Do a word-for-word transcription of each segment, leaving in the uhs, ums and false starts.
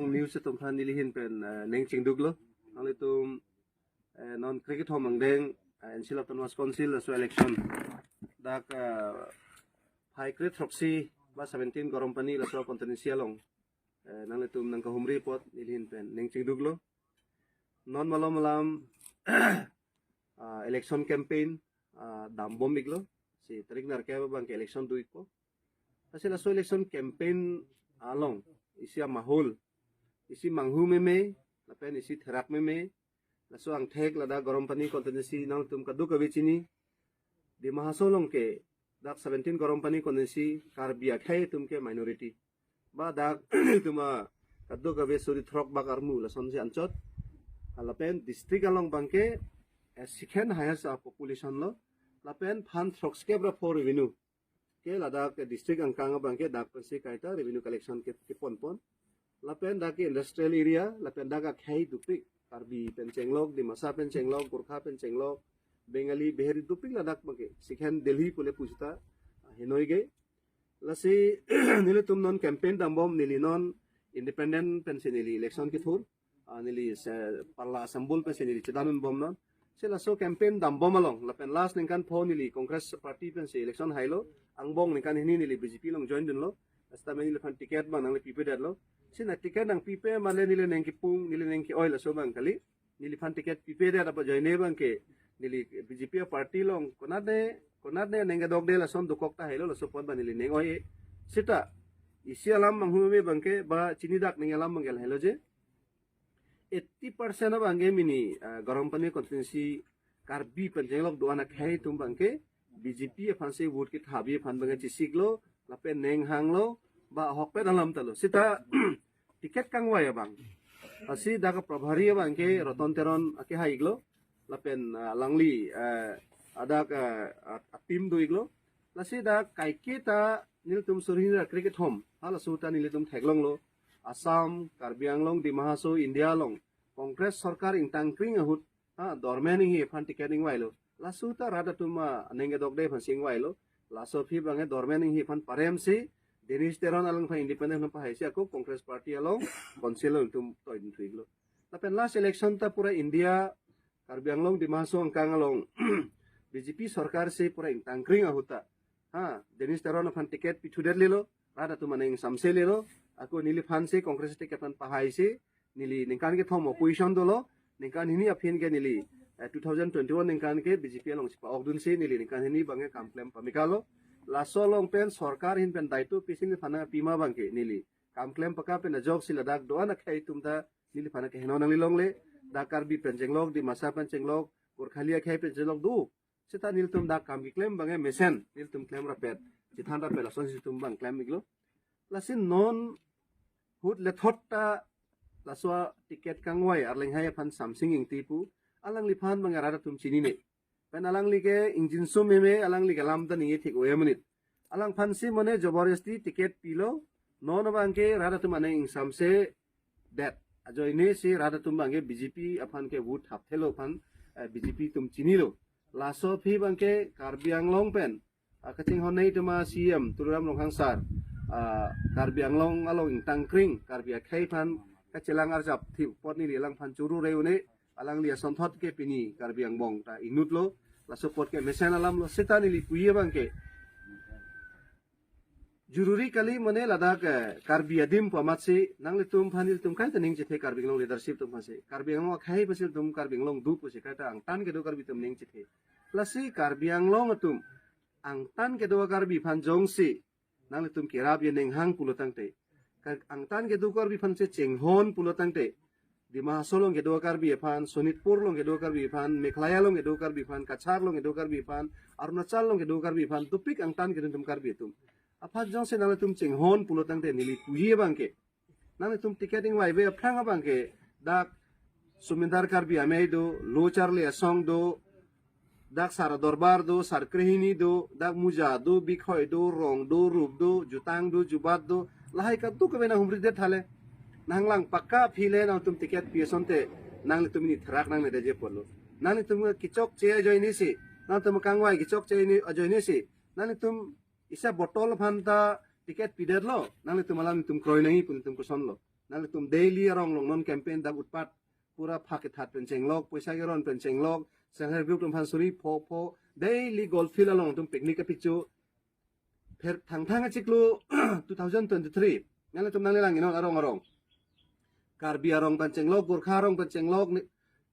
News atum aphan neli ahin pen eh, neng chingduklo. Nanglitum eh, non krekethom angdeng eh, N C Hills Autonomous Council laso election dak eh, phai kre throksi ba seventeen Garampani laso constituency along eh, nanglitum nangkahumri apot neli ahin pen neng chingduklo. Non malom alam ah, election campaign ah, dambom iklo. Si tarik nerkep abangke election do ikpo. Lasi laso election campaign along isi amahol, isi manghu meme, lapen isi therak meme, laso angthek ladak Garampani constituency nangtum kadokave chini. Dima Hasao along ke dak seventeen Garampani constituency Karbi akhei atum ke minority. Ba dak itum a kadokave suri throk bak armu lasonsi anchot. Lapen district along abangke eh, second highest ah, population lo. Lapen phan throkskep ra pho revenue ke ladak district angkang abangke dak pensi kaita revenue collection ke keponpon. Lapen dak ke industrial area, lapen dak akhei dopik, Karbi pen chenglok, Dimasa pen chenglok, Gorkha pen chenglok, Bengali, Bihari dopik ladak abangke second Delhi pule pu seta ah, henoi ke. Lasi nelitum non campaign dambom, neli non independent pensi neli election kethur. Ah, neli se pala symbol pensi neli chedan-unbom non. Si laso campaign dambom along lapen last ningkan pho neli Congress party pensi election hailo. Angbong ningkan hini neli B J P along join dunlo. Lasi tame neliphan ticket abang nangle pipedetlo. Si na ticket nangpipe male neli neng kipung, neli neng ke-oi laso abang kali. Neliphan ticket pipedet apot ajoine abangke neli B J P party along konatne konatne neng kedokde lason dokok tahai lo, laso apot abang neli neng oi. Seta isi alam manghu meme abangke ba chinidak ning alam abangke lahelo je eighty percent abangke mini ah, Garampani constituency Karbi pen chenglok do-an akhei atum abangke B J P aphansi vote kethapji aphan abangke chesiklo, lapen neng hanglo, ba ahokpet alam talo. Seta ticket kangvai abang, lasi dak Prabhari abangke Ratan Teron akehai iklo, lapen ah, alangli eh, adak eh, a- a-team do iklo. Lasi dak kaike ta nelitum suri hini ra krekethom, halaso ta nelitum theklonglo. Assam, Karbi Anglong, Dima Hasao, India along Congress sorkar ingtangkring ahut ha, dormen inghi aphan ticket ingvailo. Laso ta rat atum aneng kedokde aphansi ingvailo. Laso aphi abangke dormen inghi aphan paremsi Denish Teron alangphan independent aphan pahaisi ako Congress party along council along itum toidun thu iklo. Lapen last election ta pura India, Karbi Anglong, Dima Hasao angkang along B J P sorkar si pura ingtangkring ahut ta ha, Denish Teron aphan ticket pithudetlelo, rat atum aneng ingsamselelo. Ako neliphansi Congress ticket aphan pahaisi neli ningkan kethom opposition dolo, ningkan hini aphi ke neli eh, two thousand twenty-one ningkan ke B J P along chepa-okdunsi neli ningkan hini abangke kam klem pamekalo. Laso along pen sorkar ahin pen daito pisi neliphan nangpima abangke neli kam klem paka pen ajoksi ladak do-an akhei atum ta neliphan ke heno nanglelongle. Dak Karbi pen chenglok, Dimasa pen chenglok, Gorkhali akhei pen chenglok do. Seta nelitum dak kam keklem abangke mesen nelitum klem rapet, chethan rapet, lasonsi itum abang klem iklo. Lasi non ahut lethot ta laso ticket kangvai Arleng Hai aphan Samsing Ingti pu, alangliphan abangke rat atum chinine. Pen alangli ke ingjinso meme, alangli ke alam ta ningje thik-oi amonit. Alangphansi mane joborjosti ticket pilo, non abangke rat atum aneng ingsamsedet ajoine si rat atum abangke B J P aphan ke vote thapthelo aphan eh, B J P atum chinilo. Laso aphi abangke Karbi Anglong pen ah, kachinghon nei atum a C M Tuliram Ronghang sir ah, Karbi Anglong along ingtangkring Karbi akhei aphan kachelang arjap thip apot neli alangphan churu re une. Alangli asonthot ke pini Karbi Anglong ta inutlo. Laso apot ke mesen alamlo. Seta neli puji abangke joruri kali mane ladak eh, Karbi adim pu amatsi nanglitum aphan nelitum kaita neng chethe, Karbi Anglong leadership atum aphansi, Karbi Anglong akhei aphansi nelitum Karbi Anglong do pusi kaita angtan kedo Karbi atum neng chethe. Lasi Karbi Anglong atum angtan kedo Karbi aphan jongsi nanglitum kerapji neng hang pulo tangte, ka- angtan kedo Karbi aphansi chinghon pulo tangte, Dima Hasao along kedo Karbi aphan, Sonitpur along kedo Karbi aphan, Meghalaya along kedo Karbi aphan, Cachar along kedo Karbi aphan, Arunachal along kedo Karbi aphan, dopik angtan kedo atum Karbi atum aphan jongsi nanglitum chinghon pulo tangte neli puji abangke nanglitum ticket ingvaive aphrang abangke dak Sumindar Karbi Amei do, Lo Charli Asong do, dak Sar Dorbar do, Sar Krehini do, dak Muja do, Bikhoi do, Rong do, Rup do, Jutang do, Jubat do, lahai kadokave nanghumridet thale. Nanglang pakka aphi le nangtum ticket pi asonte nanglitum pini therak nangnedetji apotlo. Nanglitum kechokche ajoinesi, nangtum kangvai kechokche ajoinesi nanglitum isi a-bottle aphan ta ticket pidetlo, nanglitum alam nelitum kroi nangji pu nelitum kosonlo. Nanglitum daily arong along non campaign dak utpat pura phak kethat pen chenglok, poisa keron pen chenglok, self help group atum aphan suri pho pho, daily golf field along atum picnic kapichu. Pher thangthang achiklo two thousand twenty-three. Nanglitum nanglilang inon arong arong. Karbi arong pen chenglok, Gorkha arong pen chenglok, ni-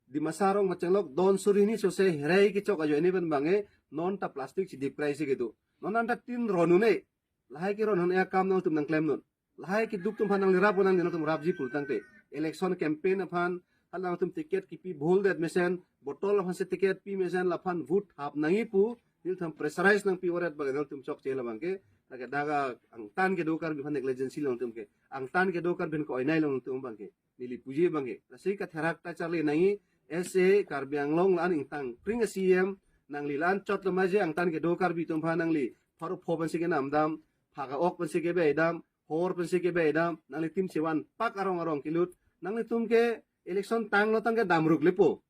Dimasa arong pen chenglok, don suri ni sose herai kechok ajoine pen abangke, non ta plastic chidip krai si kedo. Non anta tin ron un-e. Lahai keron un-e akam nangtum nangklemnon. Lahai keduk atum aphan nangli rap nang nangtum rapji pulo tangte. Election campaign aphan, hal nangtum ticket kipi bhul det mesen, botol aphan si ticket pi mesen, laphan vote hap nangji pu, nelitum pressurize nangpi oret abang nangtum chokche la abangke, lake dak angtan kedo Karbi aphan negligence lo nangtum ke. Angtan kedo Karbi aphan ko-oinai lo nangtum abangke. Neli puji abangke. Lasi katherak ta charli nangji, S A Karbi Anglong la-an ingtang pring C M, nangli la-an chot lo ma je angtan kedo Karbi atum aphan nangli pharo pho pen si kenam dam, phak a-ok pen si kebei dam, hor pen si kebei dam, nangli tim chevan pak arong arong kelut, nanglitum ke election tanglo tangke damruk lepo.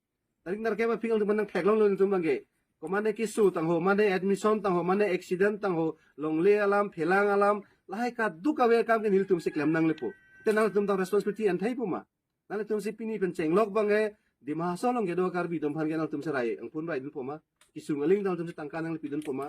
Tarik nerkep aphi nangtum nangtheklonglo nangtum abangke. Komane keso tangho, mane admission tangho, mane accident tangho, longle alam, phelang alam, lahai kaduk ave akam ke nelitum si klem nang lepo. Te nangtum tang responsibility an thai pu ma. Nanglitum si pini pen chenglok abangke, Dima Hasao along kedo Karbi atum aphan ke nangtum si rai angphun rai dun po ma. Kesung aling nangtum si tangka nangli pidun po ma.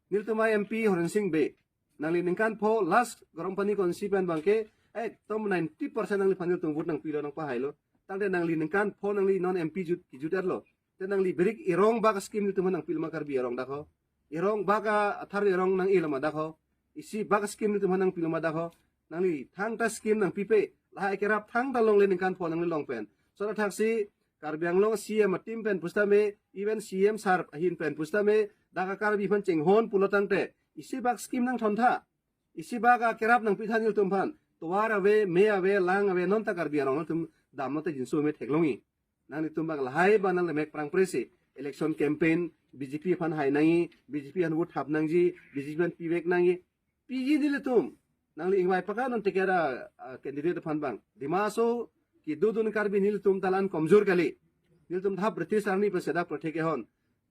Nelitum a-M P Horen Sing Bey. Nangli ningkan pho last Garampani constituency pen abangke, ekdom ninety percent nangliphan nelitum vote nangpilo nangpahailo. Tangte nangli ningkan pho nangli non M P jut, kijut etlo. Te nangli birik erong bak scheme nelitum aphan nangpilo ma Karbi arong dak ho. Erong bak a-athar erong nang-elo ma dak ho. Isi bak scheme nelitum aphan nangpilo ma dak ho. Nangli thangta scheme nangpipe. Lahai kerap thangta longle ningkan pho nangli long pen. Sora thaksi Karbi Anglong C M a-team pen pusitame, even C M sir ahin pen pusitame, dak a-Karbi aphan chinghon pulo tangte, isi bak scheme nangthontha. Isi bak akerap nangpitha nelitum aphan. Tovar ave, me ave, lang ave, non ta Karbi arong nangtum damlo te jinso me theklongji. Nanglitum abang lahai abang nanglemek prangpre si. Election campaign, B J P aphan hai nangji, B J P aphan vote hap nangji, B J P aphan pivek nangji. Piji nelitum. Nangli ingvai paka non ticket a, a, candidate aphan abang. Dima Hasao kedodun Karbi nelitum ta la-an komjor kali. Nelitum thap British arni pen sedak protect ehon.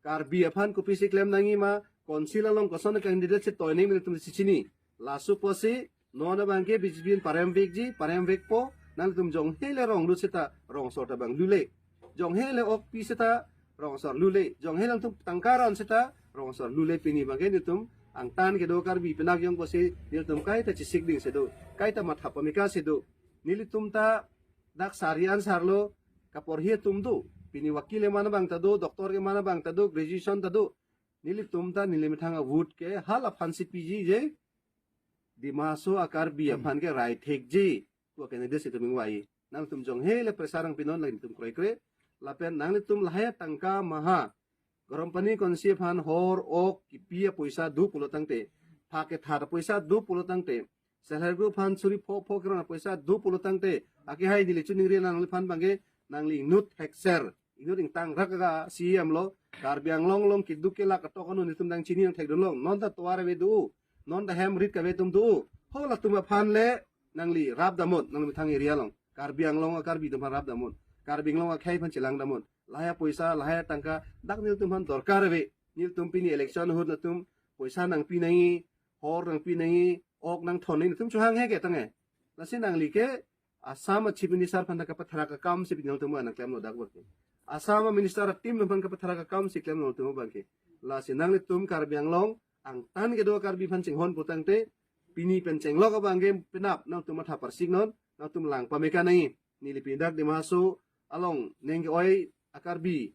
Karbi aphan kopisi klem nangji ma, council along koson candidate si toi nangji nelitum si chini. Laso apotsi, non abangke B J P paremvekji, paremvekpo, nangtum jonghe le rong lut seta, rong asor ta abang lule. Jonghe le ok pi seta, rong asor lule. Jonghe nangtum tangka ran seta, rong asor lule pini abangke nelitum, angtan kedo Karbi penak jong apotsi, nelitum kaita chesik ding si do, kaita matha pameka si do. Nelitum ta, dak sari an sarlo, kaporhi atum do, pini wakil keman abang ta do, doctor keman abang ta do, graduation ta do. Nelitum ta neli methang a-vote ke hala aphan si piji je, Dima Hasao a-Karbi aphan ke rai thekji. Pu candidate si itum ingvai. Nangtum jonghe le pressure nangpinon latum kroikre. Lapen nanglitum lahai tangka maha. Garampani constituency aphan hor ok kipi apoisa do pulo tangte. Phak kethat apoisa do pulo tangte. Self help group aphan suri pho pho keron apoisa do pulo tangte. Akehai neli chuningri nangliphan abangke nangli inut hekser. Inut ingtang rak aga C M lo, Karbi Anglong along keduk kelak ketok anu nelitum dang chini nangthekdun long. Non ta tovar ave do. Non ta hem rit kave atum do. Ho latum aphan le nangli rap damnon, nangli methang area along. Karbi Anglong a-Karbi atum aphan rap damnon. Karbi Anglong akhei aphan chelang damnon. Lahai apoisa, lahai atangka, dak nelitum aphan dorkar ave. Nelitum pini election ahut latum poisa nangpi nangji, hor nangpi nangji, ok nangthon nangji, nelitum chohang he ke tangte. Lasi nangli ke Assam a-Chief Minister aphan ta kapatherak akam si pini nangtum nangklemlo dak abangke. Assam a-Minister a-team aphan kapatherak akam si klemlo nangtum abangke. Lasi nanglitum Karbi Anglong, angtan kedo Karbi aphan chinghon pulo tangte, pini pen chenglok abangke penap nangtum matha parsiknon, nangtum lang pameka nangji. Neli pini dak Dima Hasao along ning ke-oi a-Karbi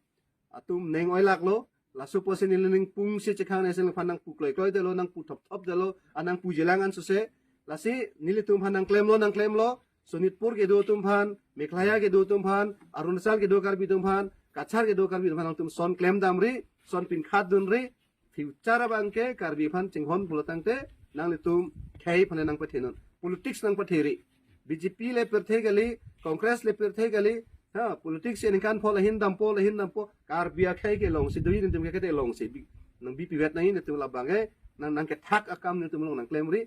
atum ning oilaklo, laso apotsi neli ning pung si chekhang nesi nangphan nangpu kloi kloi detlo, nangpu thop thop detlo, a nangpu jilang an sose. Lasi nelitum aphan nangklemlo, nangklemlo, Sonitpur kedo atum aphan, Meghalaya kedo atum aphan, Arunachal kedo Karbi atum aphan, Cachar kedo Karbi atum aphan nangtum son klem damri, son pinkhat dunri, future abangke Karbi aphan chinghon pulo tangte, nanglitum khei aphan nangpathenon. Politics nangpatheri. B J P le pirthe kali, Congress le pirthe kali, ha, politics ningkan pho lahin dampo, lahin dampo, Karbi akhei ke longsi do, nelitum ke kete longsi bi, nangbipi vet nangji nelitum labangke, nang, nangkethak akam nelitum along nangklemri,